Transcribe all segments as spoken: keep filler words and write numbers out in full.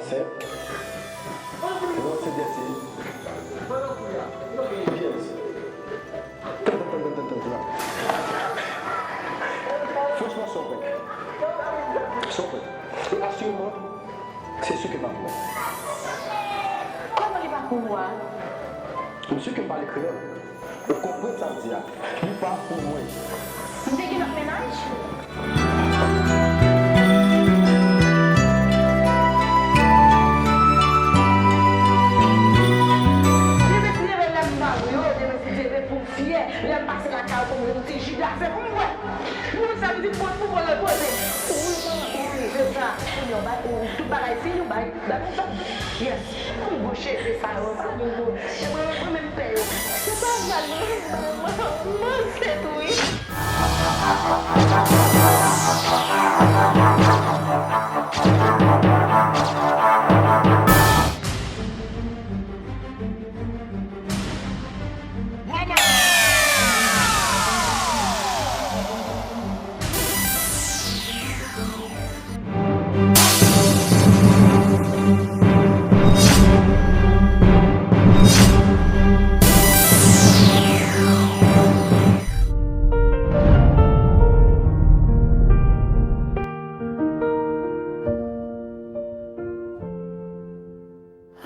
Senp. Yon se dèti. Pyès. Tan, tan, tan, tan, tan, tan, tan. Franchman, sa w kwè? Sa w kwè? E asireman, se si ke m ap pran. Kòman li pa pou ou a? M si ke m pale kreyòl. Ou konprann sa m di a? Li pa pou mwen. M te gen lòt mennaj? Demen si Dye vle, lè m ba w yo, demen si Dye vle pou m fyè, lè m pase lakay ou pou m yon ti jus d'afè pou m bwè. Pou m sa m di pòt pou bò lè poze. Wi, wi, se sa. Kounye a, ou bay, ou, tout bagay fini, ou bay, bay yon chòt. Yes. Pou m gwo cheve sa yo, sa pou m gwo. E mwen, mwen menm pè yo. Se pa mal, non, mwen, mwen, mwen ansent, wi.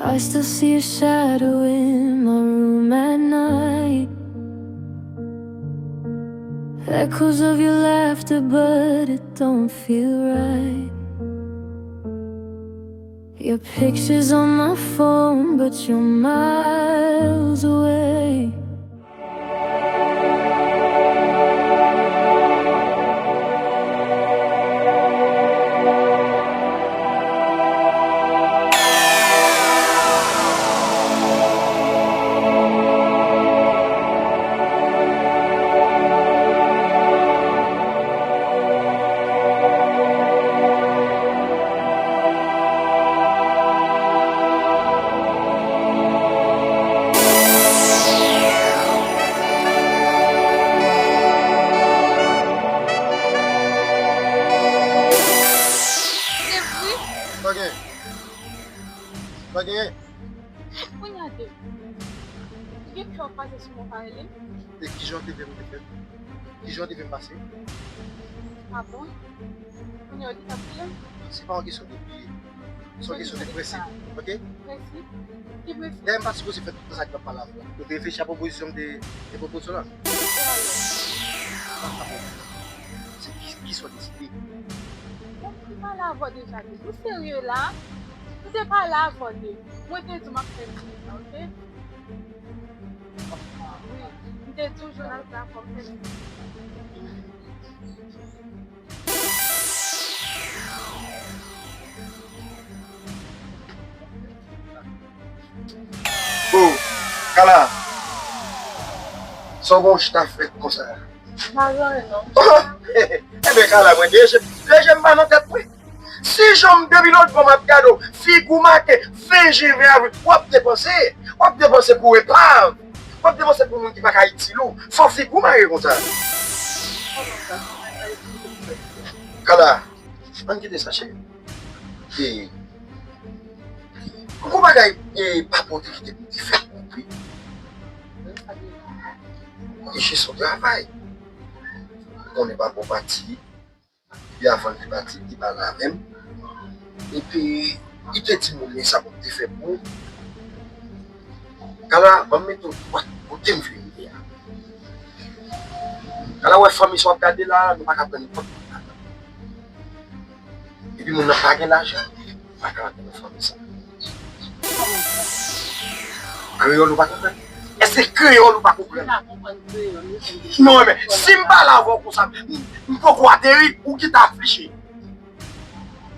I still see your shadow in my room at night. Echoes of your laughter, but it don't feel right. Your picture's on my phone, but you're miles away. Se vre? Pa gen. Pa gen. Kounye a de. Ou gen kè w pase sou mwen pa rele m? E kijan w te vle m te fè? Kijan w te vle m pase? A bon? Kounye a w di w ap bliye m? Se pa yon kesyon de bliye. Se yon kesyon de prensip. Ok? Prensip? Ki prensip? Dayè m pa sipoze fè tout tan sa k ap pale avè w la. Ou te reflechi a pwopozisyon m te, te pwopoze w la? E alò? Se ki, ki sa w deside? Bon, m pale avè w deja tou. Ou serye la? M te pale avè w de. Mwen te di w m ap fè l di sa, ok? Wi, m te di w Jonathan fò m fè l di. Oh, Kala. Sa w gen w chita fè konsa? Pa gen anyen non. Enben, Kala, mwen deje, deje m pa nan tèt mwen. Si jan m depi lòt bò m ap gade w, figi w make, ven jen ven avril, w ap depanse. W ap depanse pou epav. W ap depanse pou moun ki pa ka itil ou. Fò figi w make konsa. Kala, ann kite sa, cheri. E, gon bagay, e, papa w te kite pou m te fè pou ou, wi. Wi, se yon travay. Ou konnen papa w pati. Epi avan l te pati, li te pale avè m. Epi, li te di m, men sa pou m te fè pou ou. Kala, ban m mete w dwat kote m vle rive a. Kala, wè fanmi sa w ap gade la, nou pa ka pran nenpòt moun ladan. Epi moun nan pa gen lajan, ou pa ka rantre nan fanmi sa. Kreyòl ou pa konprann? Èske kreyòl ou pa konprann? M pa konprann kreyòl, wi, frè m. Non, men, si m pale avè w konsa, m, m poko ateri, ou ki ta afliche.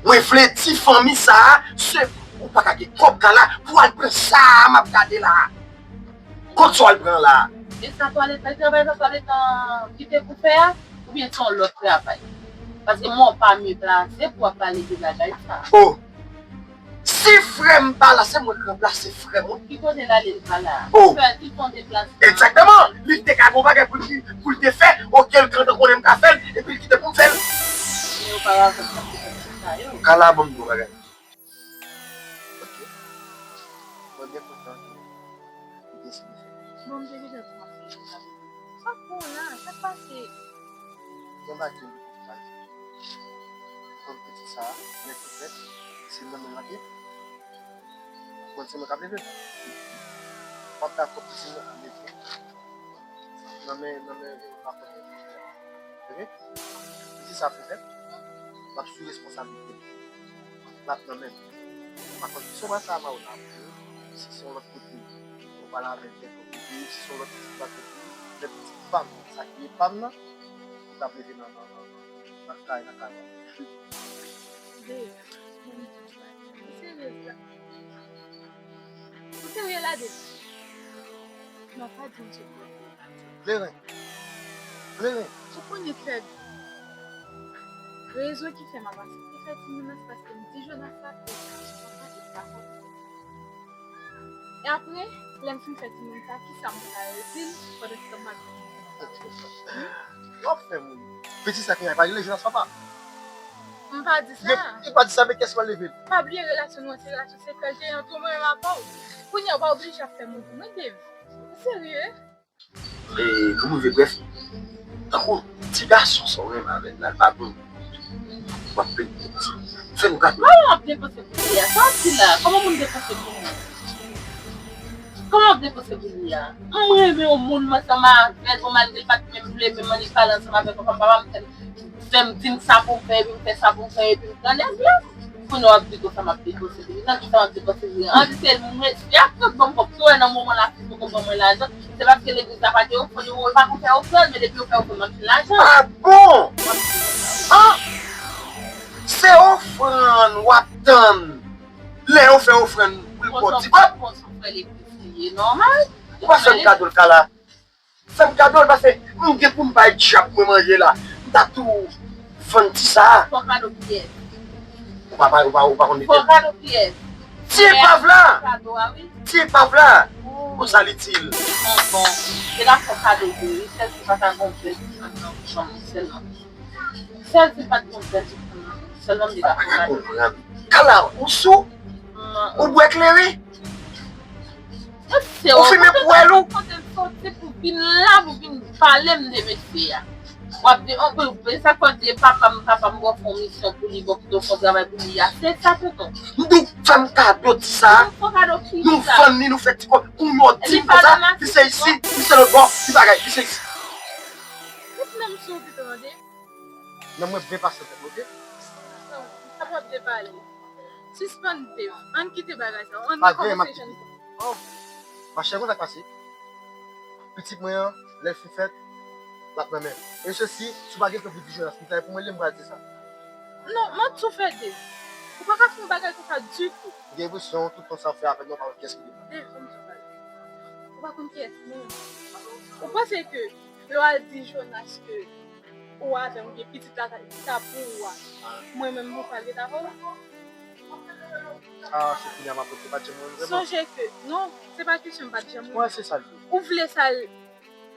Mwen vle di fanmi sa a, se, ou pa ka gen kòb Kala pou al pran sa a m ap gade la a. Kot sa w al pran la a? E sa twalèt la, travay sa twalèt la kite pou fè a? Oubyen se yon lòt travay? Paske mwen pa mye plase pou w ap pale de bagay sa. Oh! Si frè m pa la, se mwen k ranplase frè m, wi. Ki kote l ale l pa la? Oh! Frè, ki kote deplase? Egzakteman! Li te ka gen yon bagay pou l, pou l te fè, oke, l gentan konnen m ka fè l, epi l kite pou m fè l. Men oparavant, sa se bagay sa yo. Kala, ban m di w yon bagay. Mwen byen kontan ke ou deside fè. Bon, m te gentan di w m ap fè l, sa vle di. Sa k bon la? Sa k pase? Gen bagay ki m te pase. Konn piti sa, lè ki fèt, se nan men l ap ye. Konn se mwen k ap leve l. W ap dakò piti nan men l ap leve. Nan men, nan men, nan men, Ok? Piti sa pou fèt, l ap sou responsablite l. L ap nan men l. Pa kont, si w wè sa a mawon la, si se yon lòt kote, ou pale avè l, si se yon lòt pitit pa kote, men pitit pa m, sa ki ye pa m nan, li t ap leve nan, nan, nan, nan, nan kay, nan kay la. Dave, mwen menm tou, ou serye la? Ou serye la, Dave? Non, pa di m sou kote. Kleren. Kleren. Ou konnen fèb. Rezon ki fè m ap aksepte fè timoun nan, se paske m di Jonas sa, e sa, papa, e pa konn. E apre, lè m fin fè timoun sa, kisa m pral di l pandan se tan m ap di? W ap fè moun. Piti sa ki pa rele Jonas papa. M pa di sa. Li pa di sa, men kiyès ki pral leve l? Pa bliye relasyon nou an, se relasyon sekrè l te ye ant mwen menm avè w. Kounye a, w pa oblije ap fè moun pou mwen, Dave. Ou serye? E, pou m rive brèf, tankou ti gason sa w renmen avè l la, l pa bon. W ap peye pou ti. Fè nou gate. Kòman w ap depanse pou li a? Sa w ap di la? Kòman moun depanse pou moun? Kòman w ap depanse pou li a? Mwen renmen yon moun, m ansanm avè l, bon, malgre l pa t menm vle, men m annik pale ansanm avè l, papa m, papa m fè m, fè m di m sa pou m fè, epi m fè sa pou m fè, epi m pran nèg la. Kounye a w ap di konsa m ap depanse pou li. Nan kisa m ap depanse pou li? Anvi se mwen, y ap tout ban m kòb. Si w wè nan moman la, si poko ban mwen lajan, se paske legliz la pa gen ofrann, yo pa konn fè ofrann, men depi yo fè ofrann, m ap jwenn lajan. Ah bon? Ah! Se ofrann w ap tann. Lè yo fè ofrann pou l pran ti kòb. Konsa w fè legliz li ye nòmal. Ou pa fè m kado l ka la. Fè m kado l, paske m gen pou m bay djab mwen manje la. M ta tou vann ti sa a. Fè w kado kiyès? Ou pa, ou pa, ou pa konn li. Fè w kado kiyès? Ti epav la! Kado a, wi. Ti epav la! Pou sa l itil. Bon, bon. Se la fè w kado tou, wi. Sèl si pa ta gon bèl ti fanm nan, fanm sèlman. Sèl si pa t gon bèl ti fanm nan, sèlman m te ka fè w kado. Kala, ou sou? Ou bwè kleren? Ou fimen pwèl ou? Kote l soti pou vin la, pou vin pale m de mesye a. W ap di, oh, bon, e sa k fè w di, e papa m, papa m, w ap fè yon misyon pou li, w ap fè yon travay pou li a. Se sa, tonton. M di w, fè m kado ti sa. Nou fè kado ki sa? Nou vann li, nou fè ti kòb. Ou yon di m konsa, li se isi, li se lòt bò, li bagay, li se isi. Tout menm sou pito, tande. Nan mwen byen pase tèt mwen, oke? Sa pap depale. Sispann Dave. Ann kite bagay sa. Ann gen conversation. Oh. Machè, konn sa k pase? Pitit mwen an, lè l fin fèt, l ap nan men m. E sesi, si w pa gen tan pou di Jonas, m ta pou mwen li, m pral di sa. Non, mwen tou fè Dave. Ou pa ka fè yon bagay konsa ditou. M gen enpresyon, tout tan sa w fè avè m nan, w pa konn kiyès ki li. Dave, fè m di w bagay. Ou pa konn kiyès li menm. Ou panse ke lè w al di Jonas ke ou avè m, oubyen pitit la ta pou ou a, mwen menm mwen pral ret avè w? Ah, se kounye a m ap ret, se pa t janm mwen vrèman. Sonje ke, non, se pa kesyon pa t janm mwen. Wè, se sa l ye. Ou vle sal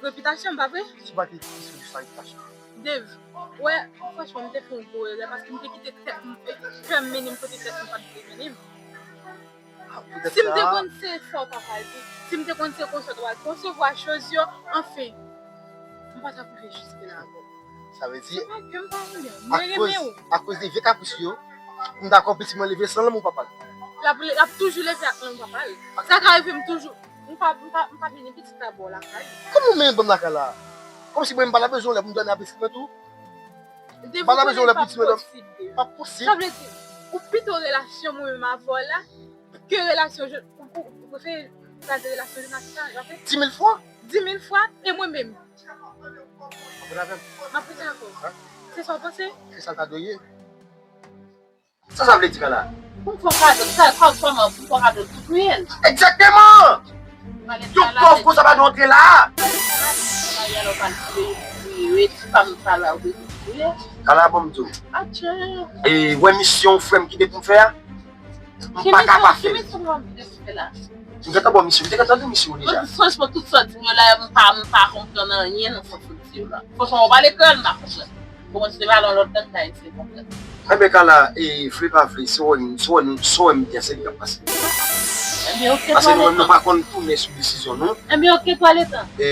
repitasyon m, pa vre? Se pa kesyon de sal repitasyon. Dave, wè, franchman, m te fè yon gwo erè paske m te kite tèt m, kè m mennen m kote tèt m pa t vle mennen m. Si m te konn se sa w t ap al di, si m te konn se konsa w t ap al konsevwa choz yo, anfen, m pa t ap rive jiske la ankò. Sa vle di, akoz, akoz de vye kapris yo, m dakò pitit mwen leve san lanmou papa l. L ap, l ap toujou leve ak lanmou papa l. Sa ka rive m toujou, m pa, m pa, m pa vini pitit la ba w lakay. Kòman w mennen ban m lakay la? Kòmsi mwen m pa ta bezwen w lè pou m dòmi ak pitit mwen tou? M pa ta bezwen w lè pou pitit mwen dòmi. Pa posib. Sa vle di, ou pito relasyon mwen menm avè w la, ke relasyon je, ou, ou, ou prefere kraze relasyon Jonas sa, Jonas? Di mil fwa. Di mil fwa, e mwen menm? W ap rete avè m? M ap rete avè w. Se sa w panse? Se sa l ta dwe ye. Sa sa vle di, Kala? Pou m fè w kado, sa, kò, kòman pou m fè w kado tou kriyèl? Egzakteman! Yon pòv konsa pa dwe antre la! Kala, ban m di w. E, wè misyon frè m kite pou m fè a? M pa ka pa fè l. Ki misyon w ap di w fè la? M gentan ba w misyon, m te gentan di w misyon deja. Franchman, tout sa w di m yo la, m pa, m pa konprann anyen nan sa w sot di yo la. Franchman, w pale kreyòl, m pa konprann. Bon, se pale yon lòt lang, Ayisyen konprann. Enben, Kala, e, vle pa vle, si w wè m, si w wè m, si w wè m byen, se li k ap pase. Ebyen, oke, twaletan. Paske nou menm nou pa konn tounen sou desizyon nou. Ebyen, oke, twaletan. E,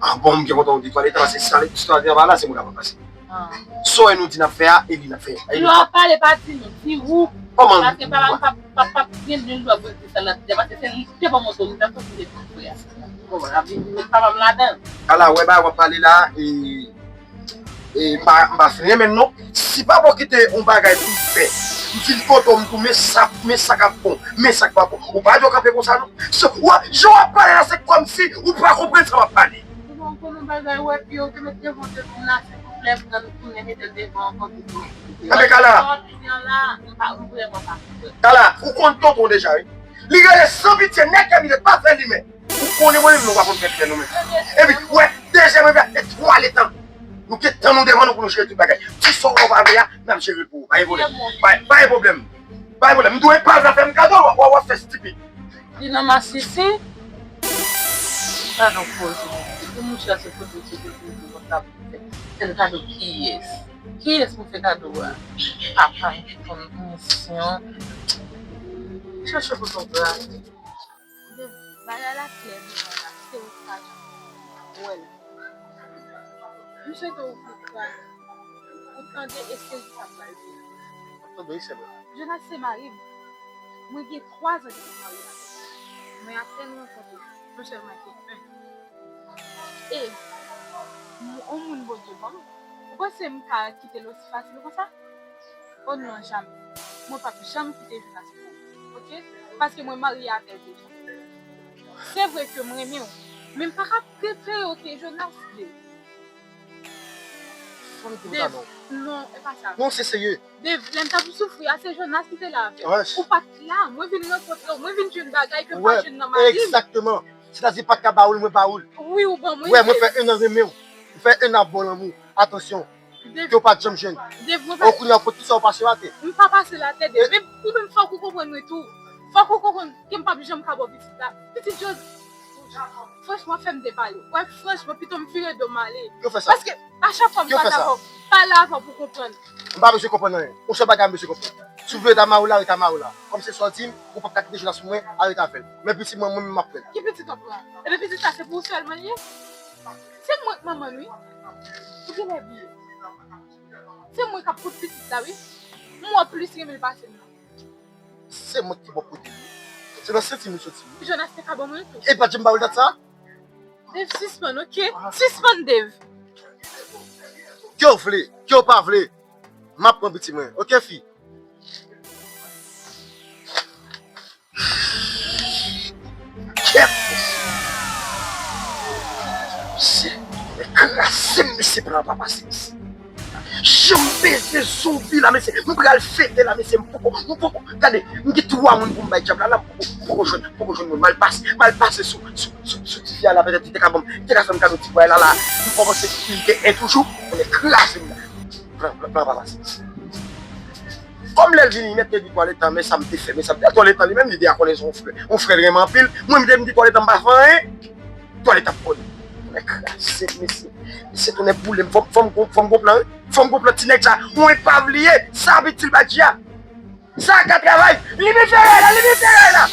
ah bon, m byen kontan ou di twaletan, paske sa, istwa de anba la, se mwen k ap pase. Sa w wè nou di n ap fè a, e li n ap fè. Lè w ap pale, pa di nou, di ou. Kòman? Paske papa m p ap, p ap, p ap gen nil dwa pou l di sa l ap di a, paske se li ki te ban m otorizasyon pou l te fè a. Ou konprann? Ap vin met papa m ladan. Ala, wè bagay w ap pale la, e, e m pa, m pa fin renmen l non. Si papa w kite yon bagay pou l fè, m fin foto m tou, men sa, men sa k ap bon, men sa k pa bon. Ou pa dwe kanpe konsa non. Se, w ap, jan w ap pale la, se kòmsi ou pa konprann sa w ap pale. Ou konn yon bagay, wè, pi yo te met devan de moun la, silvouplè, pou nou tounen mete l devan ankò, pou nou. Anben, Kala. Kala, ou konn tonton deja, wi. Li rele san pitye, nèg kè li pa fè li men. Ou konnen mwen menm, nou pa konn fè li men nou menm. Epi, wè, dezyèm, e twaletan. Nou gen tan nou devan nou pou nou jere tout bagay. Ti sa w pa vle a, n ap jere l pou ou. Pa gen pwoblèm. Pa, pa gen pwoblèm. Pa gen pwoblèm. M dwe pa fè m kado, w ap fè stipid. Li nan masisi. Gade yon koze, mesye. Pou mouche a se kote w sou kote w konn sa pou fè. Fè l kado kiyès? Kiyès pou fè kado a? Papa m ki konn misyon. Chache kote w pral. Dev, bagay la klè devan la, se ou k pa janm wè l. M swete w kou kraze. Ou tande e sezi sa m pral di a. M ap tande wi, sè mwen. Jonas se mari m. Mwen gen twa zan depi m marye avè l. Mwen apèn rankontre l. Mwen sèlman gen en. E, m, on moun Bondye ban m. Ou panse m ka kite l osi fasil konsa? O non, jamè. Mwen p ap janm kite Jonas pou ou, oke? Paske mwen marye avè l deja. Se vre ke m renmen w, men m pa ka prefere w ke Jonas, Dave. Fanm ki pou ta non. Non, e pa sa. Non, se serye. Dave, lè m t ap soufri a, se Jonas ki te la avè m. Ou pa t la, mwen vin rankontre w, mwen vin jwenn bagay ke m pa jwenn nan mari m. Egzakteman. Sètadi pa t ka ba ou l, mwen ba ou l. Wi, ou ban mwen. Wè, mwen fè en an renmen w. Mwen fè en an ap ba w lanmou. Atansyon. Ke w pa t janm jwenn. Ou kounye a w konn tout sa w pase atè. M pa pase l atè, Dave. Men ou menm fòk ou konprann mwen tou. Fòk ou konprann ke m p ap janm ka ba w pitit la. Pitit Jozèf. Franchman, fè m depale. Wè, franchman, pito m vire do m ale. Paske a chak fwa m pale avè w, pale avè w pou konprann. M pa bezwen konprann anyen. Yon sèl bagay m bezwen konprann. Si w vle rete a mari w la, rete a mari w la. Kòm se sa w di m, ou p ap ka kite Jonas pou mwen, al rete avè l. Men pitit mwen, mwen menm m ap pran l. Ki pitit w ap pran? Ebyen pitit sa se pou ou sèlman l ye? Se mwen k manman l wi. Ou genlè bliye. Se mwen k ap pot pitit la wi. M wè w plis renmen l pase m nan. Se mwen ki ba w kote l ye. Se nan senti m li soti wi. Jonas te ka ban mwen l tou. E pa janm ba w l dat sa? Dave, sispann, oke? Sispann, Dave. Ke w vle, ke w pa vle, m ap pran pitit mwen, oke, fi? Kèt! Mesye, men kraze m, mesye, plan pa pase, mesye. Jan m bezwen zonbi la, mesye. M pral fete la, mesye. M poko, m poko. Gade, m gen twa moun pou m bay djab la, la, m poko, poko jwenn, poko jwenn moun. M al pase, m al pase sou, sou, sou, sou tifi a la, petèt li te ka ban m, li te ka fè m kado ti pway la, la. M kòmanse pilte en toujou, konnen kraze m la. Plan, plan, plan pa pase. Kòm lè l vini, mèt li di twaletan, men sa m te fè, men sa m te fè. Twaletan li menm, li deja konnen se yon frè, yon frè l renmen anpil. Mwen, m te, m di twaletan, m pa fè anyen. Twalèt ap konnen. Mwen kraze, mesye. Mesye, tonnè boule m. Fò m, fò m, fò m gon plan, wi. Fò m gon plan, ti nèg sa. Mwen pa bliye. Sa abitid badji a. Sa ka travay. Li vin fè ray la, li vin fè ray la.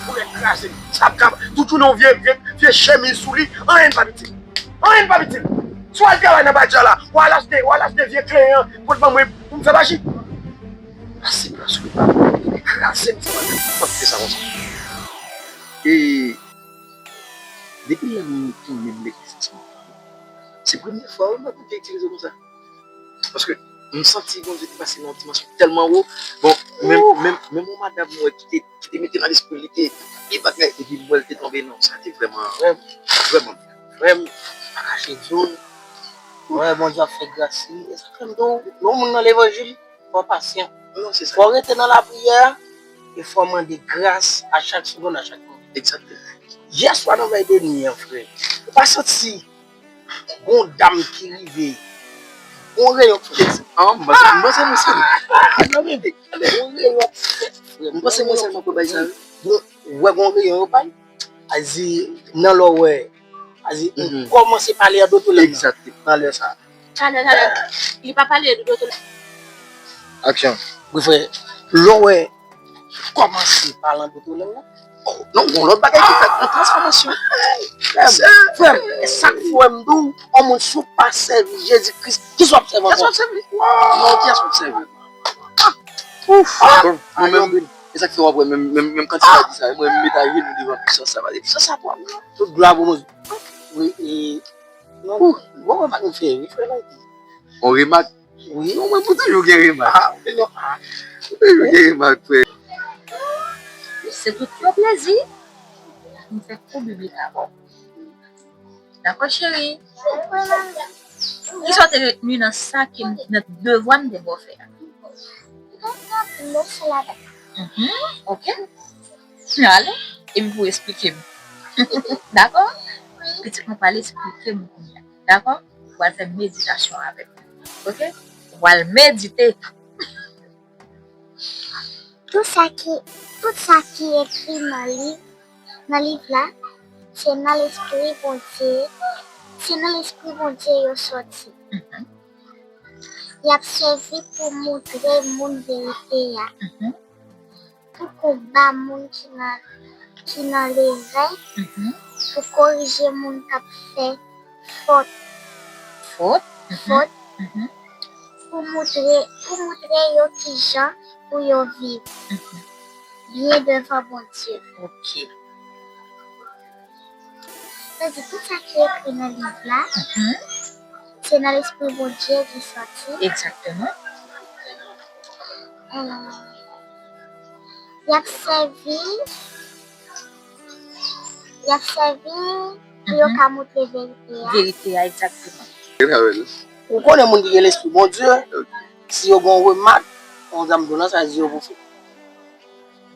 Mwen kraze. Sa ap ka, tout jounen yon vye, vye, vye chemiz sou li. Anyen pa abitid. Anyen pa abitid. Si w al travay nan badji a la, w al achte, w al achte vye kleyan, pot ban mwen, pou m fè badji. Pase plan sou li. Mwen kraze, m fè badji. Mwen fè sa konsa. E Depi lè m tounen m met li sou ti mwen. Se premye fwa wi m wè Bondye itilize w konsa. Paske m santi Bondye te pase nan yon dimansyon tèlman wo. Bon, menm, menm, menm yon madanm mwen ki te, ki te mete nan lespri li te, li bagay, epi m wè l te tonbe non. Sa te vrèman, vrèman, vrèman. Frè m, pa kache di w, m wè Bondye ap fè gras li. E sa fè m di w, lè yon moun nan levanjil, fò w pasyan. Non, se sa. Fò w rete nan lapriyè e fò w mande gras a chak segonn, a chak minit. Egzakteman. Yè swa nan vèy de nwi an, frè, ou pa santi gon dam ki rive, gon reyon ki... An, m panse, m panse mwen sèl. Ah, non, men, gon reyon ki fèt, frè. M panse mwen sèlman kwè bay sa, wi. Bon, ou wè gon reyon yo bay? A di, nan lè w wè, a di, ou kòmanse pale an doto lang nan. Egzakteman. Nan lè sa. Talè, talè, li pa pale de doto lang. Aksyon. Wi, frè, lè w wè, kòmanse pale an doto lang nan, Non, gon lòt bagay ki fèt, yon transfòmasyon. Frè m, frè m, e sa k fè m di w, yon moun si w pa sèvi Jezi Kris, kisa w ap sèvi ankò? Kisa w ap sèvi? Non, kiyès w ap sèvi? Ouf! Bon, mwen menm, e sa k fè w ap wè menm, menm, menm kantite di sa, mwen menm met ajenou devan pisans sa, paske pisans sa twò gran. Tout glwa pou Bondye. Wi, e, non, bon, remak m fè, wi, frè Nike. On remak? Wi. Non, mwen pou toujou gen remak. Ah, non, ah. Pou toujou gen remak, frè. Se tout yon plezi pou m fè kou biblik avè w. Dakò, cheri? Kisa w te retni nan sa ke m, nan devwa m te ba w fè a? Mwen te aprann leson ladan. Mhm, ok. Ale, epi pou w esplike m. Dakò? Pitit mwen pral esplike m kounye a. Dakò? Ou pral fè meditasyon avè m. Ok? Ou pral medite. Tout sa ki, tout sa ki ekri nan liv, nan liv la, se nan Lespri Bondye, se nan Lespri Bondye yo sòti. Mhm. Y ap sèvi pou montre moun verite a, mhm, pou konba moun ki nan, ki nan lerè, mhm, pou korije moun k ap fè fòt. Fòt? Mhm. Fòt. Mhm. Pou montre, pou montre yo kijan pou yo viv, mhm, byen devan Bondye. Ok. Sa di tout sa ki ekri nan liv la, mhm, se nan Lespri Bondye li sòti. Egzakteman. Eh, y ap sèvi, y ap sèvi pou yo, mhm, ka montre verite a. Verite a, egzakteman. Ou konnen moun ki gen Lespri Bondye, si yo gen yon remak, yon zanm dou nan sa, yo pou fè.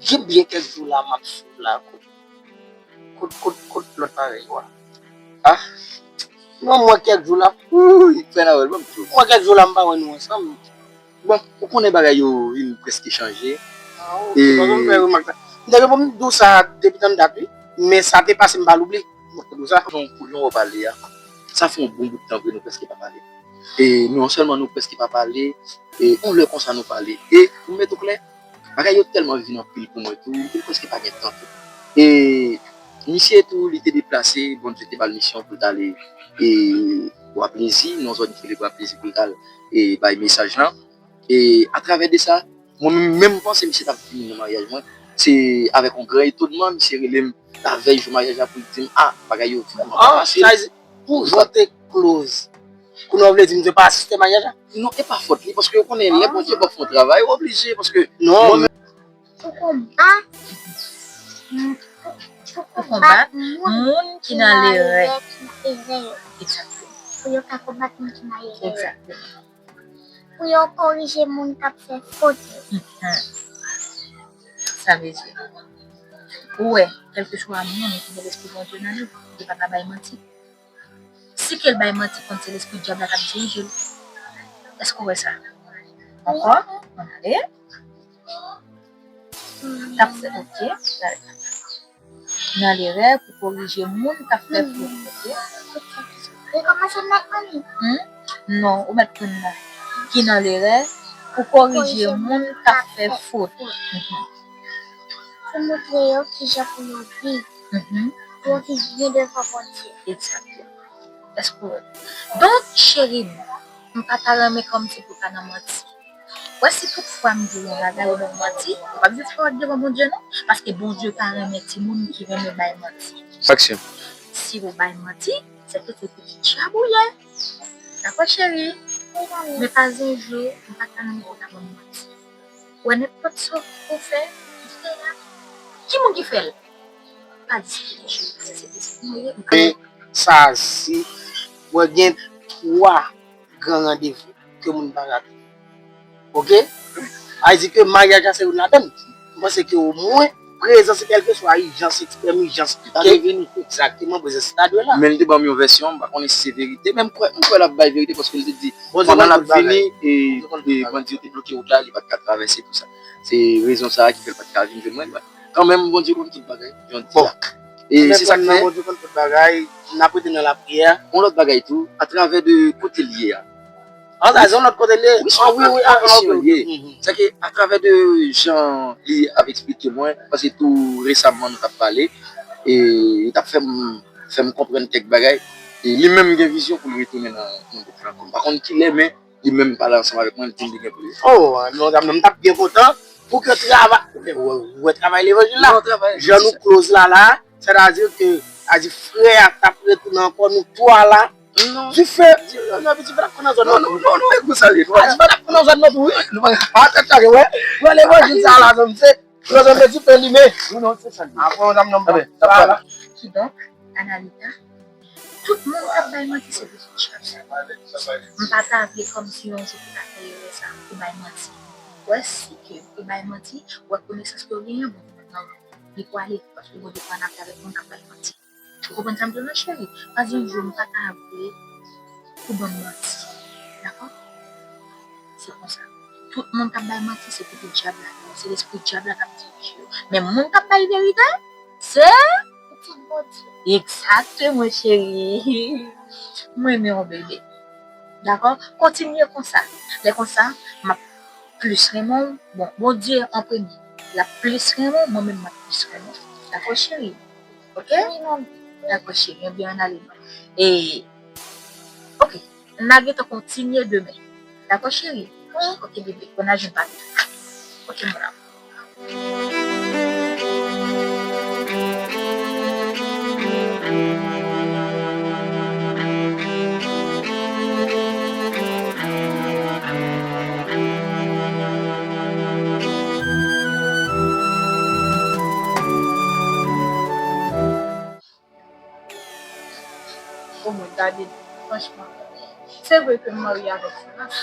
Jim byen kèk jou la, m ap swiv la, kot, kot, kot, kot lòt parèy ou a? Ah, non, mwen kèk jou la, ouy, fè nan wèl, ban m di w. Mwen kèk jou la, m pa wè nou ansanm. Bon, ou konnen bagay yo vin prèske chanje. Ah, ok. E, m te gen pou m di w sa depi tann dat, wi. Men sa te pase, m pa l oubli. Mwen te di w sa. Jan, jan w pale a, sa fè yon bon bout tan vre nou prèske pa pale. E non sèlman nou prèske pa pale, e yon lè konsa nou pale. E pou m mete w klè, bagay yo tèlman vin anpil pou mwen tou, m prèske pa gen tan tou. E misye tou, li te deplase, Bondye te ba l misyon pou l t ale, e, Bwa Plezi, nan zòn ki rele Bwa Plezi pou l t al, e, bay mesaj lan. E atravè de sa, mwen menm, menm panse misye t ap vini nan maryaj mwen, se avèk yon gran etonman, misye rele m lavèy jou maryaj la pou l di m, ah, bagay yo vrèman pa fasil. Sa vle di, pou jan w te close, kounye a w vle di m te pa asiste maryaj la? Non, e pa fòt li, paske ou konnen, lè Bondye ba w fè yon travay, ou oblije, paske non, mwen menm, pou konbat, pou, pou konbat moun ki nan lerè, ki nan erè yo. Egzakteman. Pou yo ka konbat moun ki nan erè yo. Egzakteman. Pou yo korije moun k ap fè fot yo. Mhm. Sa vle di, ou wè, kèlkeswa moun ki gen Lespri Bondye nan li, li pa ka bay manti. Si ke l bay manti, konn se lespri dyab la k ap dirije l. Èske w wè sa? Ankò? Ann ale. K ap fè, ok. Nan lerè pou korije moun k ap fè fot, ok? Rekòmanse m mèt mwen li? Hmm? Non, ou mèt konn nan. Ki nan lerè pou korije moun k ap fè fot. Mhm. Pou montre yo kijan pou yo viv. Mhm. Pou yo viv byen devan Bondye. Egzakteman. Èske w wè? Donk, cheri m, m pa ta renmen kòmsi pou w ta nan manti. Wè, si tout fwa m di w yon bagay, ou ban m manti, ou p ap di fè w devan Bondye, non. Paske Bondye pa renmen timoun ki renmen bay manti. Aksyon. Si ou bay manti, se ke se pitit dyab ou ye. Dakò, cheri? Men pa gen jou, m pa ta renmen pou w ta ban m manti. Wè, nenpòt sa w fè, ou fè a, ki moun ki fè l? Pa diskite, cheri, paske se pitit mwen ye, m pa. E sa, si mwen gen twa gran randevou ke moun pa rate. Ok? Sa vle di ke maryaj la se youn ladan l. M panse ke omwen prezans, kèlkeswa ijans, eksprèm ijans, ki ta dwe vini. Egzakteman, prezans ta dwe la. Men l te ban m yon vèsyon, m pa konnen si se verite, men m kwè, m kwè l ap bay verite paske l te di pandan l ap vini, e, e bandi yo te bloke wout la, li pa t ka travèse pou sa. Se rezon sa a ki fè l pa t ka vin jwenn mwen. Kanmenm, Bondye konn tout bagay, jan di a. E se sa k fè. Bondye konn tout bagay, n ap rete nan lapriyè. Yon lòt bagay tou, atravè de kote l ye a, An sa, se yon lòt kote l ye. Wi, ah, wi, wi, ah, ok, ok. Se ke atravè de jan li ap eksplike mwen, paske tou resaman nou t ap pale, e li t ap fè m, fè m konprann kèk bagay, e li menm gen vizyon pou l retounen nan, nan bouk la ankò. M pa konn kilè, men li menm pale ansanm avèk mwen, li di m li gen pou li. Oh, non, non, m t ap byen kontan pou ke travay, ou wè travay levanjil la, jan nou close la la, sètadi ke, sètadi frè a t ap retounen ankò, nou twa la, Dife, di, non, non, dife t ap pran nan zòn nan tou. Non, non, non, e konsa l ye. A, dife t ap pran nan zòn nan tou, wi. A, tèt chaje, wè. Pran levanjil sa la, zanmi, se, pran zòn nan dife limen. Non, non, se sa l ye. A, pran zòn nan, vwala. Kidonk, Annalita, tout moun k ap bay manti se pitit dyab. M pa ta vle kòmsi yon jou pou ta fè erè sa, pou bay manti. Wè, si ke ou bay manti, wè konesans ke w genyen, bon, li pwale, paske Bondye pral avèk moun k ap bay manti. Ou konprann sa m di w la, cheri? Pa gen yon jou m pa ta vle ou ban m manti. Dakò? Se konsa. Tout moun k ap bay manti, se kote dyab la ye. Se lespri dyab la k ap dirije yo. Men moun k ap bay verite, se pitit Bondye. Egzakteman, cheri. Mwen renmen w, bebe. Dakò? Kontinye konsa. Lè konsa, m ap plis renmen w. Bon, Bondye an premye. L ap plis renmen w, mwen menm m ap plis renmen w. Dakò, cheri? Ok? Wi, manmi. Dakò, cheri. Ebyen, ann ale non. E, ok. N a gentan kontinye demen. Dakò, cheri? Wi. Ok, bebe. Bon, n a jwenn papi. Ok, mon amour. O mwen gade, franchman, se vre ke m marye avèk Jonas.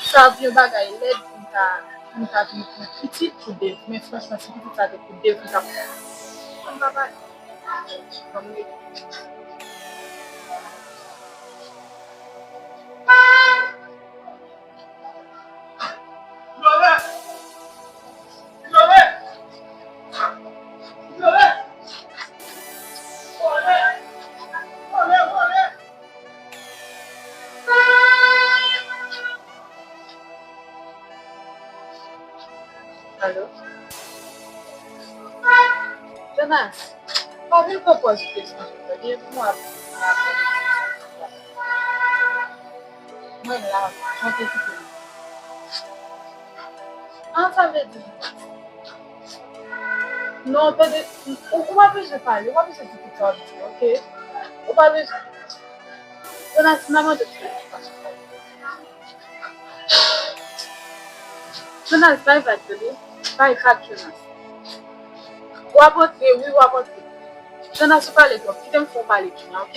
Sa ap yon bagay lèd pou m ta, pou m ta vin pran pitit pou Dave, men franchman, si pitit sa te pou Dave, m t ap, m p ap ale. Ban m rete. Alo? Jonas, pa vin pran pòz ou te chanje, tande? Mwen la, jan w te kite m. An, sa vle di, non, Pedro, ou, ou pa bezwen pale, ou pa bezwen di tout sa w ap di, ok? Ou pa bezwen. Jonas, m ap mande w. Jonas, bay vag, tande? Bay vag, Jonas. W ap antre, wi, w ap antre. Jonas, ou pale twòp. Kite m fè w pale kounye a, ok?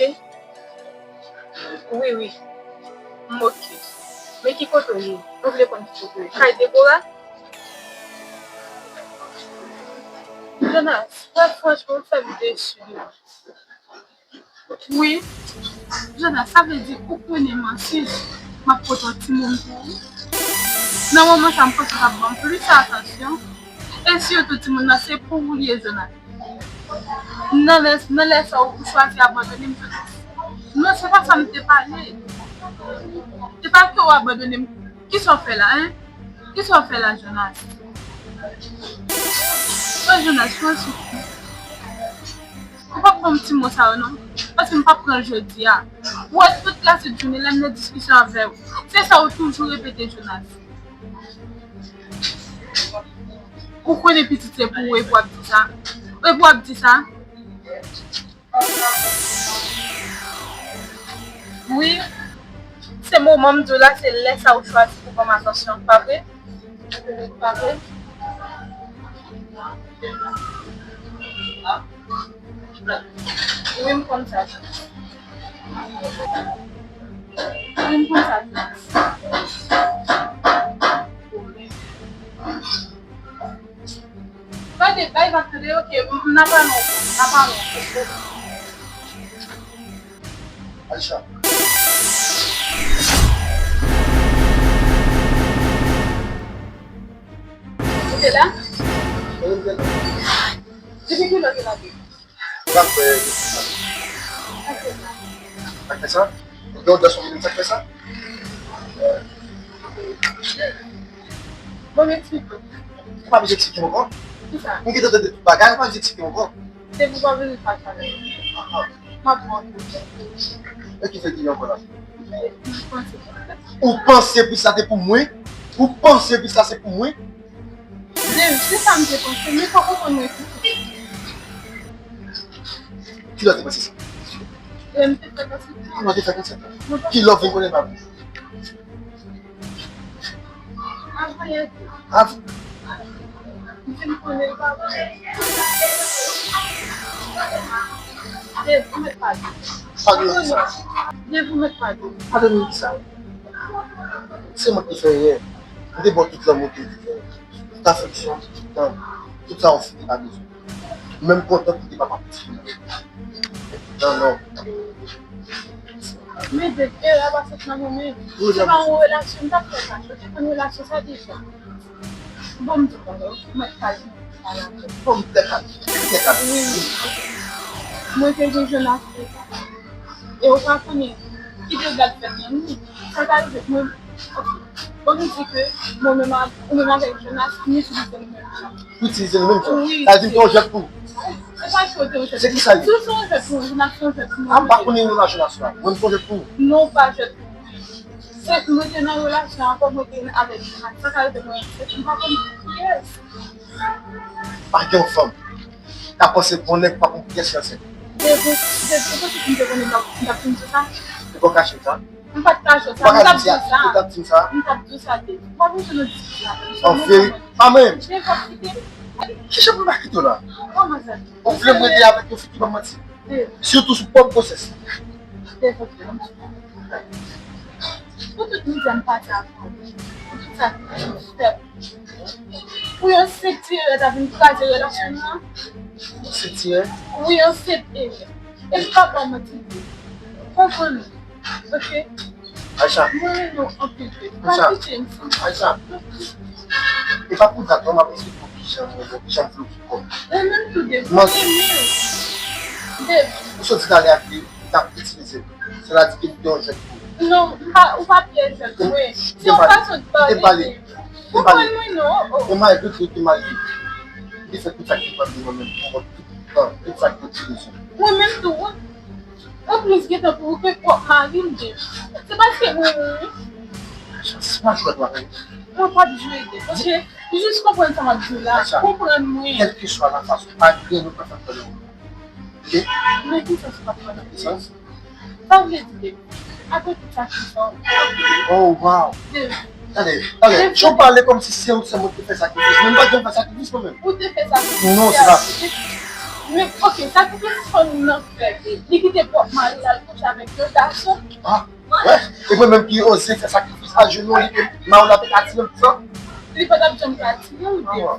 Wi, wi. M ok. Men ki kote w ye? Nou vle konn ki kote w ye. Kay Debora? Jonas, frè, franchman, ou fè m desi, wi. Wi. Jonas, sa vle di ou konnen m ansent, m ap pote yon timoun pou ou. Nan moman sa, m panse w t ap ban m plis atansyon. E sitou timoun nan, se pou ou li ye, Jonas. Nan lè, nan lè sa, ou chwazi abandone m, Jonas. Non, se pa sa m te pale. Se pa ke w abandone m. Kisa w fè la, en? Kisa w fè la, Jonas? Mwen, Jonas, mwen soufri. Ou p ap ban m ti mo sa yo, non. Paske m p ap pran l jodi a. Ou wè tout lasit jounen, lè m nan diskisyon avè w, se sa ou toujou repete, Jonas. Ou konnen pitit se pou ou epi w ap di sa. Epi w ap di sa. Wi. Se moman m di w la, se lè sa ou chwazi pou ban m atansyon, pa vre? Pa vre? Wi, m konn sa. Wi, m konn sa. Tande, bay vag, tande, ok, m, m, n a pale ankò, n a pale ankò. Aisha. Ou te la? Wi, m te la. Depi kilè w te lage? Ou pa kwè. Ou pa kwè sa? Ok. Yon dans yon minit, sa k fè sa? Bon, m eksplike. Ou pa bezwen eksplike m ankò. Kisa? M gentan tande tout bagay, ou pa bezwen eksplike m ankò. Se pou pa vin fache avè m. M ap pran. E ki fè di ankò la? Ou panse pou sa te pou mwen? Ou panse pou sa se pou mwen? Dave, se sa m te panse, men fòk ou konn mwen tou. Kilè w te panse sa? Lè m te fèk ansent. Kilè w te fèk ansent? Kilè w vin konnen pa mwen? Avan yè. Av- M fin konnen l pa mwen. Dave, ou mèt padone. Padone sa. Dave, ou mèt padone. Padone sa. Se mwen ki fè erè. M te ba w tout lanmou, tout, tout afeksyon, tout tan, tout sa w te pa bezwen. Menm kontan pou te papa pitit mwen. Non, non. Men de erè pa sot nan men mwen. Se pa yon relasyon m t ap fè sa. Yo te konn relasyon sa deja. Bon, m di w, mwen kalme. Bon, m trè kalme. M trè kalme. Wi. Mwen te gen Jonas. E ou pa konnen ki dega l fèt nan nou. Sa ka rive mwen. Ok. Bon, nou di ke mwen menm ak, ou menm avèk Jonas, nou itilize nou menm jan. Ou itilize nou menm jan? Wi. Sa di m te yon jwèt pou ou? Se pa ke w te yon jwèt. Se ki sa l ye? Si w se yon jwèt pou mwen, Jonas se yon jwèt pou mwen. A, m pa konnen relasyon nasyonal. Mwen, m se yon jwèt pou ou. Non, ou pa jwèt pou mwen. Se, mwen te nan relasyon ankò, mwen te avèk Jonas. Sa ka rive mwen, se, m pa konn kiyès. Pa gen yon fanm k ap panse pou yon nèg pa konn kiyès li ansent. Depi, depi, depi m te konnen m t ap, m t ap fin di sa. Ou pa kache sa. M pa t kache sa. Ou pa ka di sa. M t ap di w sa. M t ap di w sa, Dave. Ou pa bezwen nan diskisyon avè m. An verite, pa menm. Dave, w ap kite m. Kijan pou m pa kite w la? Kòman sa? Ou vle m rete avèk yon fi ki ban m manti? Dave. Sitou sou pwòp gwosès. Dave, ok. Pou tout mizè m pase avè w. Pou tout sa ki fè. Pou yon senp ti erè ta vin kraze relasyon nou an. Senp ti erè? Wi, yon senp erè. E m pa ba w manti. Konprann mwen. Ok? Aisha. Mwen renmen w anpil vre. Pa Aisha. Kite m. Aisha. E pa pou dat non, m ap eksplike w kijan mwen, kijan m vle w kòm. E menm tou de, mwen renmen w. Dave. Ou soti talè a di, ou t ap itilize m. Sèl la di ke m te yon jwèt pou ou. Non, m pa, ou pa t yon jwèt, wi. Se yon fason de pale. Ou konprann mwen, non? Oh. E malgre tout, e malgre. Li fè tout sa ki depann de mwen menm. Pou mwen, tout tan, tout sa ki te bezwen. Mwen menm tou, wi. Mwen plis gentan pou ou ke pwòp mari m, Dave. Se paske mwen, wi. Se pa jwèt la, wi. Mwen p ap jwe, Dave, ok? Jis konprann sa m ap di w la. Konprann mwen. Kèlkeswa la fason, pa gen lòt fason pou fè l. Ok? Nan ki sans ou pa konprann? Nan ki sans? Sa w vle di, Dave? Apre tout sakrifis sa w. Oh, wow. Dave. Tande, tande. Dave, jan w pale kòmsi se ou sèlman ki te fè sakrifis. Men m pa t janm fè sakrifis mwen menm. Ou te fè sakrifis. Non, se pa vre. Men, ok, sakrifis fanm nan fè. Li kite pwòp mari l al kouche avèk yon gason. Ah. Wè, e mwen menm ki oze fè sakrifis ajenou li, ke mari w la te ka tire m san. Li pa t ap janm ka tire w, Dave.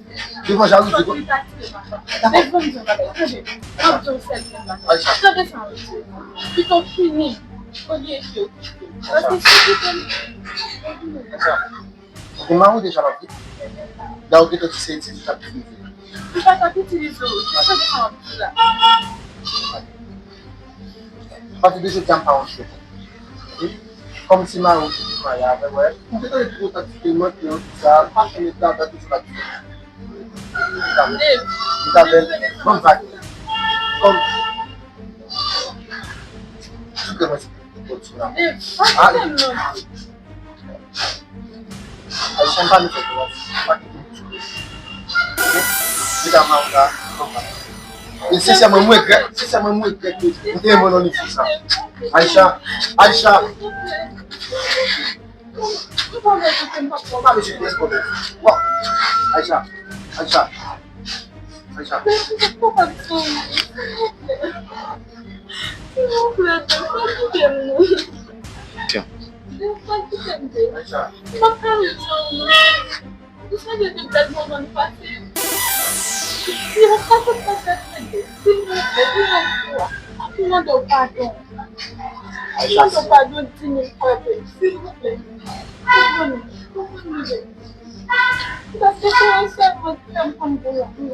Devan jalouzi, li pa tire m ankò. Devan m di yon bagay, tande. M ap di yon sèl grenn bagay. Tande sa m di w. Pito w pini, olye ke w kite m. Paske si w kite m, ou pini. Ou gen mari w deja, pa vre? La ou gentan di se itilize w t ap itilize. M pa t ap itilize w. Tande sa m ap di w la. Pati de jodi a m pa yon chèf. Ok? Kòm se mari w ki te marye avè m, wè. M te tande tout yon kantite mantè, tout sa, m pa janm ete avè tout sa. M t avè l, ban m vag. Kòm, tout de mwen se pou ti la. Ale. Ayisyen pa nou fè pou nou. Pa kite nou sou. Ok? Li ka mal la, konprann. E sensèman, mwen regrèt, sensèman, mwen regrèt ke m te renmen w nan nivo sa. Aisha, Aisha. Pa bezwen pran pwoblèm. Bon. Aisha, Aisha. Aisha. Silvouplè, pa kite m non. Tiens. Dave, pa kite m, Dave. Aisha. M ap pale non. Ou sonje tout bèl moman nou pase? Si ou pa sot pase tande, silvouplè, pou yon fwa, m ap mande w padon. M ap mande w padon di mil fwa, Dave, silvouplè. Konprann mwen, konprann mwen, Dave. Paske se ou sèlman ki fè m konn pou lanmou.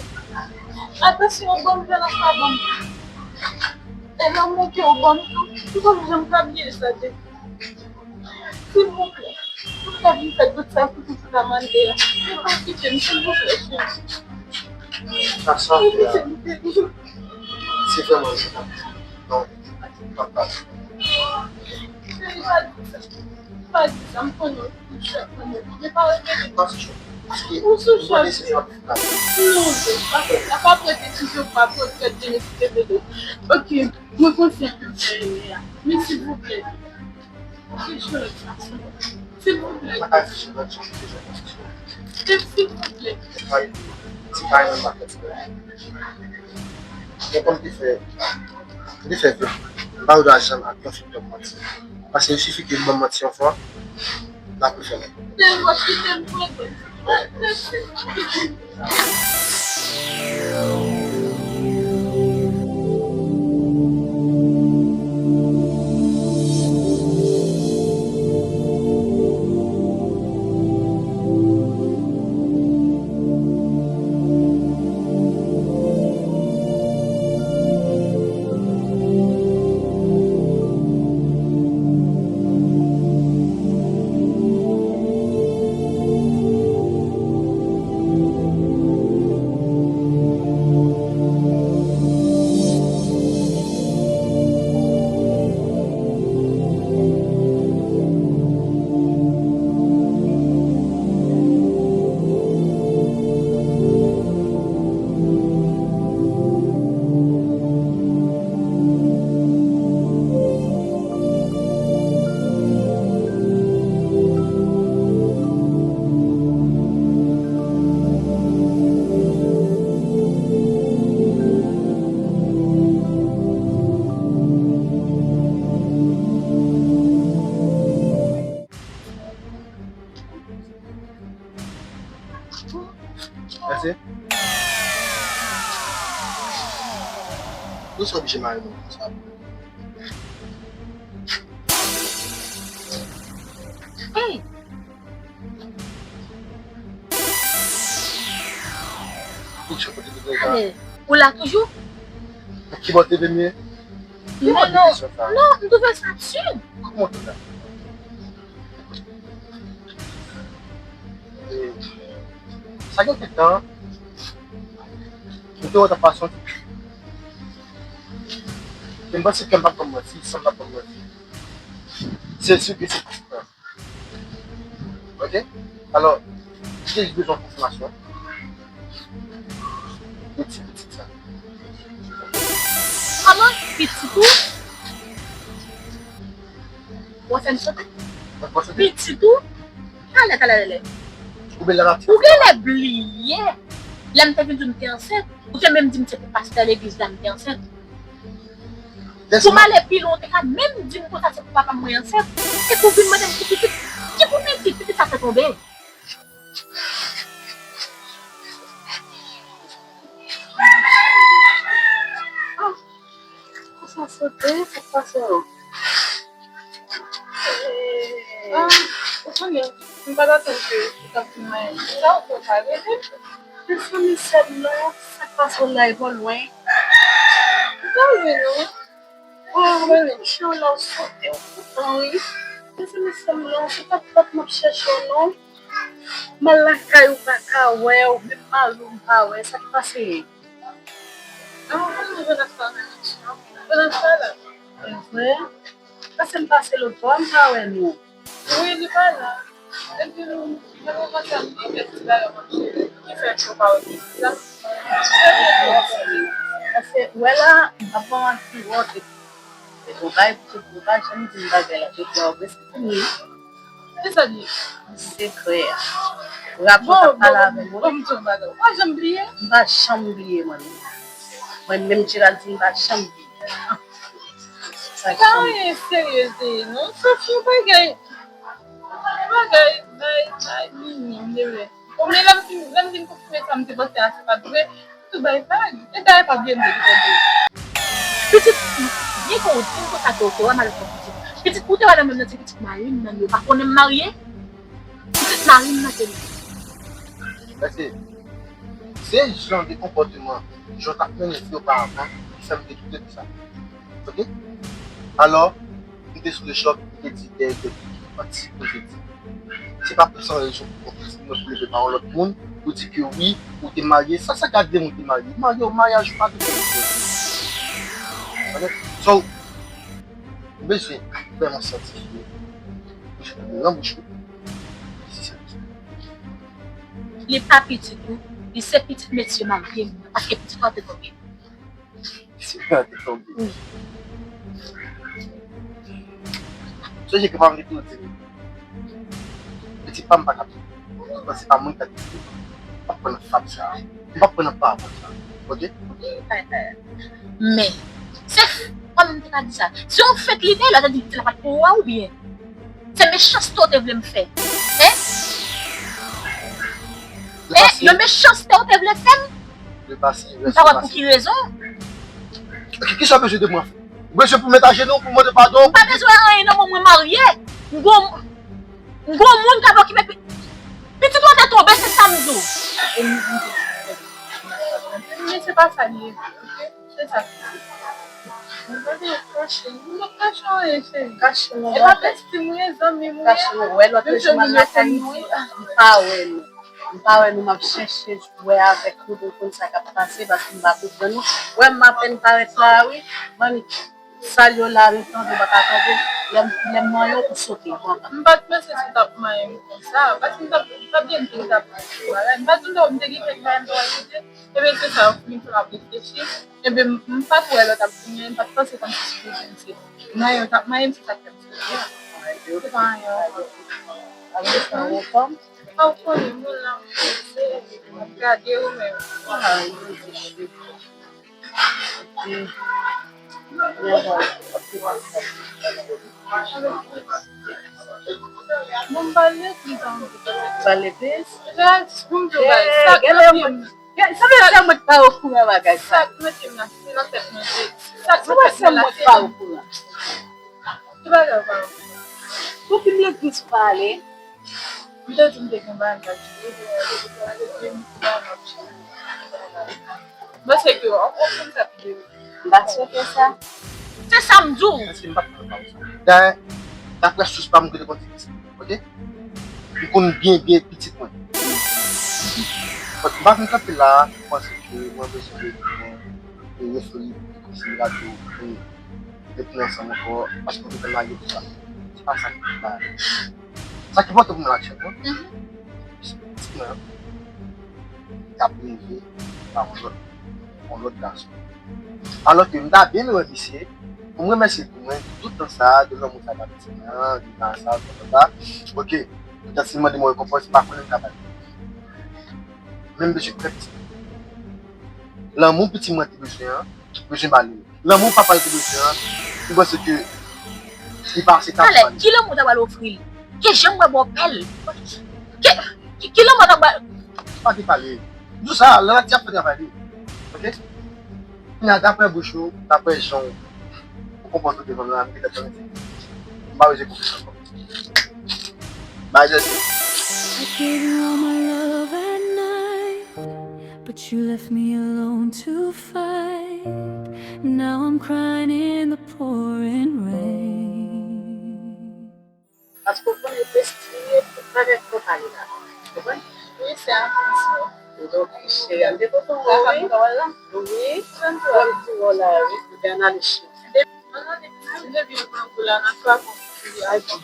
Atansyon ou ban m, vyolans pa ban m. E lanmou ke ou ban m tou, m p ap janm ka bliye sa, Dave. Silvouplè. Ou ka vin fè tout sa pou tout sa mande a. Ou pa kite m, silvouplè, cheri. Sa, sa, silvouplè. Se vrèman sa. Non, papa. Cheri, pa di sa. Pa di sa, m konnen ou sou chòk, mwen, men pa repete. Ou sou chòk. Non, pa fè sa, pa repete, si je pa repete, je ne sais pas. Ok, mwen konfyan ke m fè erè a. Men silvouplè. Silvouplè. Silvouplè. Mwen pa di sou lòt jan, se jan konstriksyon. Silvouplè. Mwen pa di, se pa yon makèt. Mwen konn te fè, mwen te fè vre. Mwen pa gen dwa janm ak yon fi k ban m manti. Paske il sifi ke li ban m manti yon fwa, l ap refè l ankò. Silvouplè, kite m pran. Mèsi. Ou se oblije mare mwen konsa? Hey! Ou la toujou? Ki bò te vin ye? Non, non, non, m twouve sa absird. Kòman w twouve sa? E, sa gen kèk tan, m te wè w t ap pase yon ti. E m panse kè m p ap ban m manti, san m p ap ban m manti. Se sou ke se konsa. Ok? Alò, m te jis bezwen konfimasyon de ti pitit sa. Kòman pitit ou? Ou fè m sote? Pitit ou? Talè, talè, talè. Ou genlè bliye. Lè m te vin di w m te ansent, ou te menm di m se pou pastè legliz la m te ansent. Pou m ale pi lwen, ou te ka menm di m konsa se pou papa m mwen ansent. Epi w vin mande m pou pitit. Ki pou pitit? Pitit sa fè tonbe. Ah, sa sote, sa k pase w? Ah, ou konnen, m pa t atann ke ou t ap vin manyen. Sa ou fè w pa rele? Mezanmi, sè m non, sa k pase w la e bò lwen. M pa rele non. Oh, mwen menm, jan w la w sote, w kontan, wi. Mezanmi, sè m non, se pa t pa t m ap chèche w non. M al lakay ou pa ka wè w, menm mari w m pa wè, sa k pase? Ah, mwen jwenn ak sa nan misyon. Jwenn ak sa la. Se vre? Paske m pase lòt bò a, m pa wè nou. Wi, li pa la. Epi, mwen kontan m gen kèk ti bagay mwen cheri. Ki fè ke w pa wè pitit la? Paske, wè la, m ap ban w anti wòt epi. Ou bay pitit ou pa janm di m bagay la, epi w ap rete pou mwen. Kisa li ye? Sekrè a. Rapò t ap pale avè m wi. Bon, bon, bon, m di w bagay. Ou pa janm bliye? M pa janm bliye mwen menm. Mwen menm Geraldine m pa janm bliye. M pa janm bliye. Pa anyen serye li ye non. Sof yon bagay. Bagay, bay, bay, minyon, bebe. Bon, men lè m fin, lè m vin konfime sa m te panse a se pa t vre. Tou bay vag. E dayè pa bliye m te di tande. Pitit, byen ke w di m konsa ke w te wè m avèk yon pitit. Pitit, ou te wè nan menm nan ti pitit mari m nan yo pa konnen m marye? Pitit mari m nan te li. Mèsi. Se jan de konpòteman jan w t ap mennen vi w oparavan ki fè m te doute de sa. Ok? Alò, m te sou le chòk, m te di dèyè tèt li. manti pou te di. Se pa pou san rezon pou konprann mwen pou leve pa yon lòt moun, pou di ke wi, ou te marye. Sa, sa gade moun te marye. Ou marye, ou maryaj ou pa gen pwoblèm. Konprann? So, ou bezwen vrèman santifye. Ou jwenn nan bouch ou. Si se pou sa. Li pa pitit ou, li se pitit mesye marye m nan, paske pitit ou a te tonbe. Mesye a te tonbe. Wi. Sonje ke pa m te tou di li. Pitit pa m pa ka tonbe. Paske se pa mwen ki ka deside. M p ap pran nan fab sa. M p ap pran nan pawòl sa. Oke? Men, se f-, kòman m te ka di sa? Se yon fèt li te ye, lè w te di pitit la pa t pou ou a oubyen? Se mechanste w te vle m fè. Hein? Hein? Yon mechanste w te vle fè m? M pa wè pou ki rezon. Ki, ki sa w bezwen de mwen? Ou bezwen pou m met ajenou, pou mande padon? M pa bezwen anyen nan mwen, mwen marye. M gon, m gon moun k ap okipe pi-, pitit ou te tonbe, se sa m di w. Men se pa sa li ye, oke? Se sa. Mwen pa gen kache. Mwen pa kache anyen, cheri. Kache mwen. E pa besti m ye, zanmi m ye. Kache mwen. Wè, lòt jou m al lakay li, m pa wè nou. M pa wè nou, m ap chèche wè avèk nou pou m konn sa k ap pase, paske m pa konprann nou. Wè, m apèn parèt la, wi. Manmi, sal yo la, ret tande, m pa ka tande. Lè m, lè m manyen w pou sote. Bon, m pa t panse si w t ap manyen m konsa, paske m t ap, m t ap gen tout ap bagay. M pa t di w m te gen kèk bagay m t ap ajoute. Ebyen, se sa, m fin fè m ap reflechi. Ebyen, m, m pa t wè lè w t ap di m, m pa t panse kòmsi si te di m se manyen w t ap manyen m, se sa k fè m soti a. Se pa anyen ankò. Apre sa, ou anfòm? A, ou konnen, moun la, m poze, m ap gade ou menm. Ah, ou poze cheri. Epi, bon, m pa al legliz ankò. Ou pa al legliz? Jès, pou m di w bagay, sa k nan pye m. Gen, sa vle di mwen pa okouran bagay sa. Sa k mete m nan, se nan tèt mwen, se, sa k mete m nan, se mwen pa okouran. Ki bagay ou pa okouran? Pou ki legliz ou pa ale? M te di m te gen bagay m t ap di, m pa se ke w ap konprann sa pi devan. M pa swete sa. Se sa m di w. Èske m p ap pran pa w sa? Dayè, daprè sous pa m, m te konn di pitit, oke? M konn byen, byen pitit mwen. But m pa vin kanpe la pou panse ke mwen bezwen de mwen, e resolib, konsidere ke, e, rete ansanm ankò, paske m te fè marye tout sa. Se pa sa ki ba. Sa ki enpòtan pou mwen aktyèlman, se pitit mwen an k ap leve pa yon lòt, yon lòt gason. Alò ke m ta byen renmen remèsye, pou m remèsye pou mwen, tout tan sa, de lanmou sa ba pitit mwen an, de tan sa, tout tan sa. Oke, petèt si l mande mwen rekonpans, m pa konnen m ka ba l. Men m bezwen krè pitit mwen. Lanmou pitit mwen te bezwen an, bezwen ba li. Lanmou papa l te bezwen an, m panse ke li pa ase tab pou ba li. Talè, ki lanmou w ta pral ofri l? Ke jan m wè bòpè l. Ki, ki, ki lanmou w ta pral. Pa gen pale. M di w sa, lanati ap fè travay li. Oke? Kounya, daprè bouch ou, daprè jan w konpòte w devan m la, m gentan konn di. M pa bezwen konfyans ankò. Bye, Jesse. I gave you all my love at night, but you left me alone to fight. Now I'm crying in the pouring rain. Paske w konnen destine tout bagay k fè w pale la. Konprann? Wi, se atansyon. Donk, cheri, m te kontan wè w, wi. Wi, m te kontan wè w la, wi. Ou te analize. Depi, depi yo pran kou la, nan twa kou, wi, a di.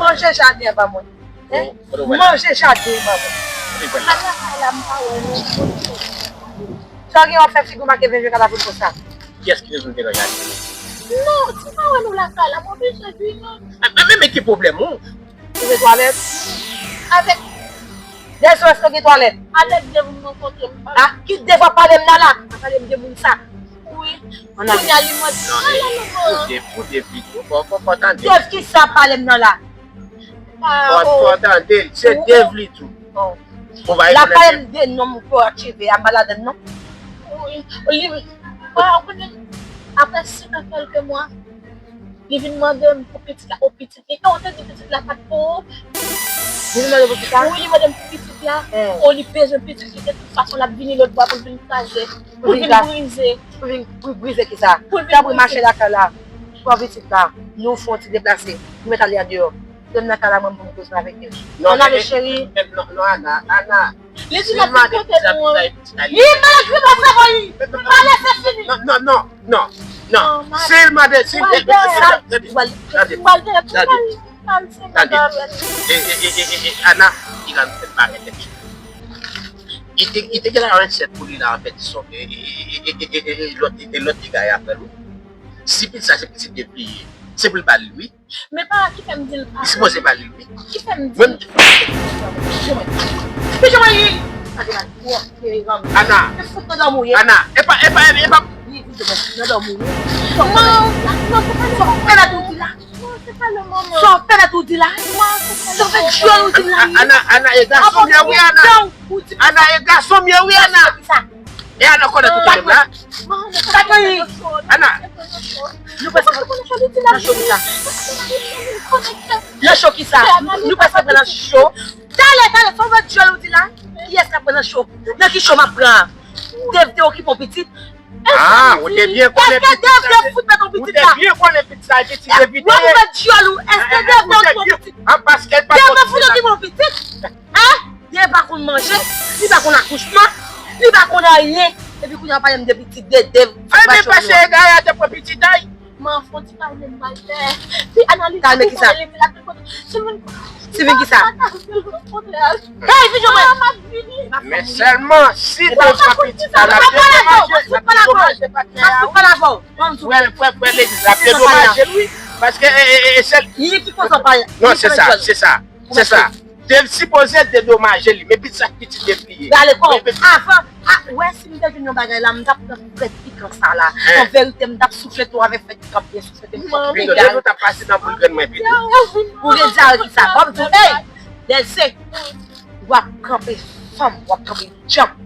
Manje jaden an ba mwen. Hein? Manje jaden an ba mwen. Al lakay la, m pa wè nou. Sa w gen w ap fè figi w make venjwe katapil konsa? Kiyès ki bezwen gen nan jaden? Non, si m pa wè nou lakay la, mwen bezwen vini. Men, men, men ki pwoblèm ou? Ou gen twalèt? Avèk. Dèzò, èske w gen twalèt? Avèk de moun rankontre m. Ah, ki dev w ap pale m nan la? Pa pale m de moun sa. Wi. Kounya li mande. Non, ale, non, non. Pou de, pou de vi tou, fò, fò, fò tande. Dev ki sa pale m nan la? Fò, fò tande l, se dev li tou. Bon. L ap pale m de nonm ou pè ak cheve a, m pa ladann non. Wi. Li, ah, ou konnen, apre senk a kèlke mwa, li vin mande m pou pitit la, o pitit li. Non, ou te di pitit la pa t pou ou. Li mande pou kisa? Wi, li mande m pou pitit la. Hmm. O, li bezwen pitit li de tout fason, l ap vini lòt bò pou l vin kraze. Pou l vin brize. Pou vin pou brize kisa? Pou l vin brize. Tanpri mache lakay la. Pran pitit la. Nou fè yon ti deplase. Nou mèt ale andeyò. Kite m nan kay la, mwen, pou m koze avèk li. Non, Ana, eh, cheri. Eh, non, non, Ana, Ana. Li di l ap vin kote nou an. Li malgre pa fè mwen li. Pa lese fini. Non, non, non, non, non. Si l mande, si l... Tande, tande, tande. Tande. E, e, e, e, e, e, Ana, li ka fè pa entèksyon. Li te, li te gen la yon chèt pou li la, anfèt, son, e, e, e, lòt, e, lòt piga y ap fè l, wi. Si pitit sa se pitit depliye, se pou l ba l li, wi. Men pa ki fè m di l pa. Li sipoze ba li, wi. Ki fè m di l. Pijan mwen. Pijan mwen, wi. Sa te la, twòp, e, Ana. E fout nan dòmi w ye. Ana, e pa, e pa, e pa. Wi, pijan mwen, nan dòmi w ye. Sa w fè la tou di la? Sa w fè la tou di la? Sa w fè dyòl ou di la? Ana, Ana, e gason m ye, wi, Ana. Ana, e gason m ye, wi, Ana. E Ana konnen tout pwoblèm la. Ana. Nou prèske nan cho kisa? Nan cho kisa? Nou prèske pran nan cho. Talè, talè, sa w fè dyòl ou di la? Kiyès k ap pran nan cho? Nan ki cho m ap pran? Dev te okipe yon pitit. Ah, ou te byen konnen pitit sa. Èske Dev te fout mèt yon pitit la? Ou te byen konnen pitit sa, pitit evite. Wè, ou fè dyòl ou. Èske Dev te okipe yon pitit? Ah, paske l pa... Dev te fout okipe yon pitit? Hein? Dev pa konn manje, li pa konn akouchman, li pa konn anyen. Epi kounye a w pale m de pitit de Dev. Ay, men pase egare a te pran pitit, ay. Man, fon ti kalme m bay tè. Pi analize. Kalme kisa? Steven kisa? Hey, Pijan mwen. Men sèlman si Dev pa pitit la, l ap dedomaje, l ap dedomaje patnè a, wi. Frè, frè, frè legliz la ap dedomaje l, wi. Paske, e, e, e, e, sèl... Non, se sa, se sa, se sa. Dev sipoze dedomaje li, men pitit sa k pitit depliye. Rale kò w. Avan, a, wè, si m te jwenn yon bagay la, m t ap pran frèt pikan sa la. An verite, m t ap souflete w avèk frèt pikan byen souflete m. Pito, dev nou t ap pase nan boul grenn mwen, pito. Ou gen dyare ki sa? Ban m di w, hey! Dèlse, w ap kanpe fèm, w ap kanpe djanm.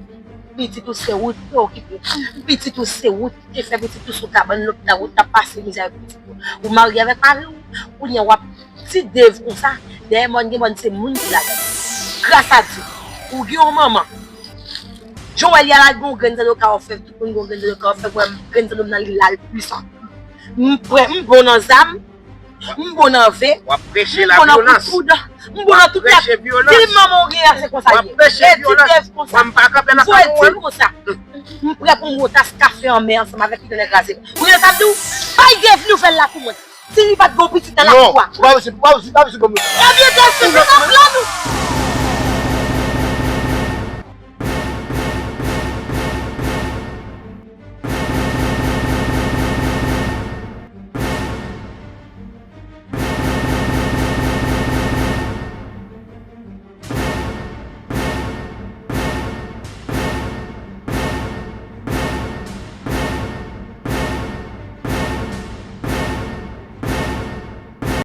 Pitit ou se ou ki te okipe. Pitit ou se ou ki te fè pitit ou sou kabann lopital, ou t ap pase mizè avèk pitit ou. Ou marye avèk mari w, kounye a w ap ti Dev konsa. Dèyè mòn gen mòn, se moun ki ladan. Gras a Dye, ou gen yon manman. Jan w wè li a la, gen yon grenn zannyo ka ofè, tout moun gen yon grenn zannyo ka ofè, mwen grenn zannyo m nan li la l pwisan. M prè, m bon nan zam, m bon nan ve, m bon nan kout poud, m bon nan tout sa. Di manman w gen a se konsa l ye. E di Dev konsa. M voye di l konsa. M prè pou m bwè yon tas kafe anmè ansanm avèk li tonnè kraze. Ou gen sa m di w? Bay Dev nouvèl la pou mwen. Si li pa t gen yon pitit nan lakou a. Non, pa posib, pa posib, pa posib pou mwen. Ebyen, Dev se nan plan nou.